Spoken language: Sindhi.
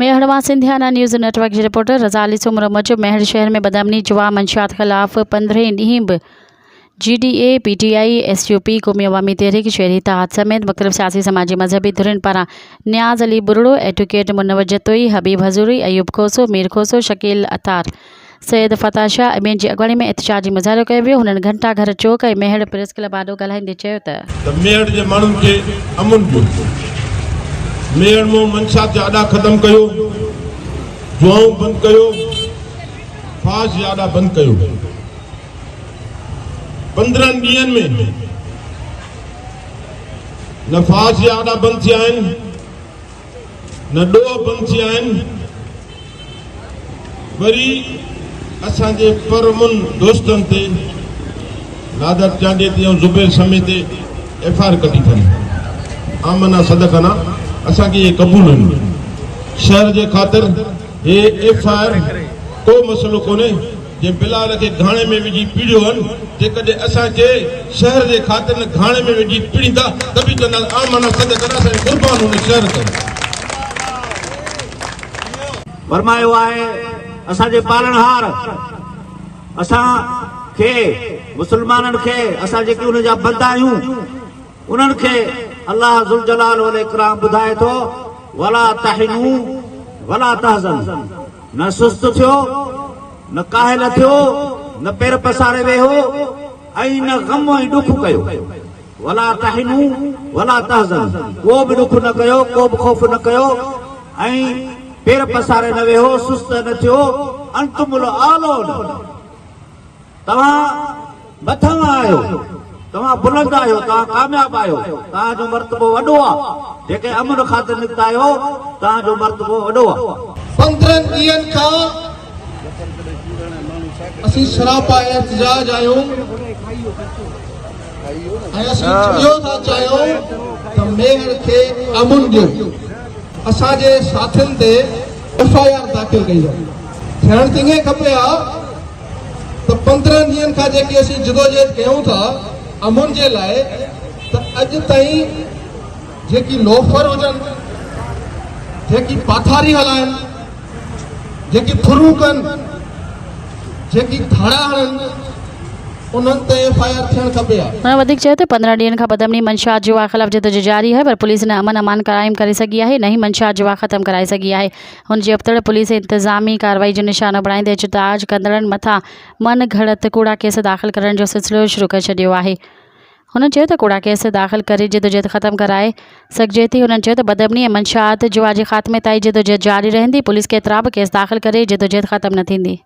ميهڙ مان سنڌيانا نيوز نيٽ ورڪ جي رپورٽر رضا علي سومرو موجب ميهڙ شهر ۾ بدامني جوا منشيات خلاف پندرهين ڏينهن به G D A, P T I, S U P, Qaumi Awami Tehreek, شهري اتحاد سميت مختلف سياسي سماجي مذهبي ڌرين پاران نياز علي ٻرڙو، ايڊوڪيٽ منور جتوئي، حبيب حضوري، ايوب کوسو، مير کوسو، شڪيل عطار، سيد فتح شاهه ۽ ٻين جي اڳواڻي ۾ احتجاجي مظاهرو ڪيو ويو. هنن گهنٽا گهر چوڪ ۽ ميهڙ پريس ڪلب آڏو ڳالهائيندي چيو ته. ته ميهڙ جي ماڻهن کي امن ڏيو. ميهڙ مان منشيات جا اڏا ختم ڪيو، جوائون بند ڪيو، فحاش جا اڏا بند ڪيو. 15 ڏينهن ۾ نه فحاش جا اڏا بند ٿيا آهن، نه ڏوهه بند ٿيا آهن، وري اسان جي پرامن دوستن تي نادر چانڊيي تي ۽ زبير سمي تي ايف I R ڪڍي اٿن. آمنا صدقنا اسان کي اهي قبول آهن. شهر جي خاطر هي ايف I R ڪو مسئلو ڪونهي. جنهن بلال کي گهاڻي ۾ وجهي پيڙهيو هن، جيڪڏهن اسان کي شهر جي خاطر ان گهاڻي ۾ وجهي پيڙهيندا ته به چونداسين آمنا صدقنا اسان قربان هن شهر تي. فرمايو آهي، اسان جي پالڻهار اسان کي، مسلمانن کي، اسان جيڪي ان جا بندا آهيون، انهن کي الله ذوالجلال والاڪرام ٻڌائي ٿو، ولا تهنوا ولا تحزنوا نه سست ٿيو، نه ڪاهل ٿيو، نه پير پساري ويهو ۽ نه غم ۽ ڏک ڪيو. ولا تهنوا ولا تحزنوا ڪو به ڏک نه ڪيو، ڪو به خوف نه ڪيو ۽ پير پساري نه ويهو، سست نه ٿيو، انتم الاعلون توهان مٿانهان آهيو، توهان بلند آهيو، توهان ڪامياب آهيو، توهان جو مرتبو وڏو آهي، جيڪي امن خاطر نڪتا آهيو، توهان جو مرتبو وڏو آهي. 15 ڏينهن کان اسين سراپا احتجاج آهيون ۽ اسين اهو ٿا چاهيون ته ميهڙ کي امن ڏيو. اسان جي ساٿين تي ايف I R داخل ڪئي وڃي. ٿيڻ ته ائين کپي ها ته 15 ڏينهن کان جيڪي اسين جدوجهد ڪيون ٿا امن جي لاء ته اڄ تائين جيڪي لوفر هجن، جيڪي پاٿاري هلائن، جيڪي ڦرون ڪن، جيڪي ڌاڙا هڻن انهن تي ايف I R ٿيڻ کپي ها. هن وڌيڪ چيو ته 15 ڏينهن کان بدامني منشيات جوا خلاف جدوجهد جاري آهي پر پوليس نه امن امان قائم ڪري سگهي آهي نه ئي منشيات جوا ختم ڪرائي سگهي آهي. هن جي ابتڙ پوليس انتظامي ڪارروائي جو نشانو بڻائيندي احتجاج ڪندڙن مٿان من گهڙت ڪوڙا ڪيس داخل ڪرڻ جو سلسلو شروع ڪري ڇڏيو آهي. هنن چيو ته ڪوڙا ڪيس داخل ڪري جدوجهد ختم ڪرائي سگهجي ٿي. هنن چيو ته بدامني ۽ منشيات جوا جي خاتمي تائين جدوجهد جاري رهندي، پوليس ڪيترا به ڪيس داخل ڪري جدوجهد ختم نه ٿيندي.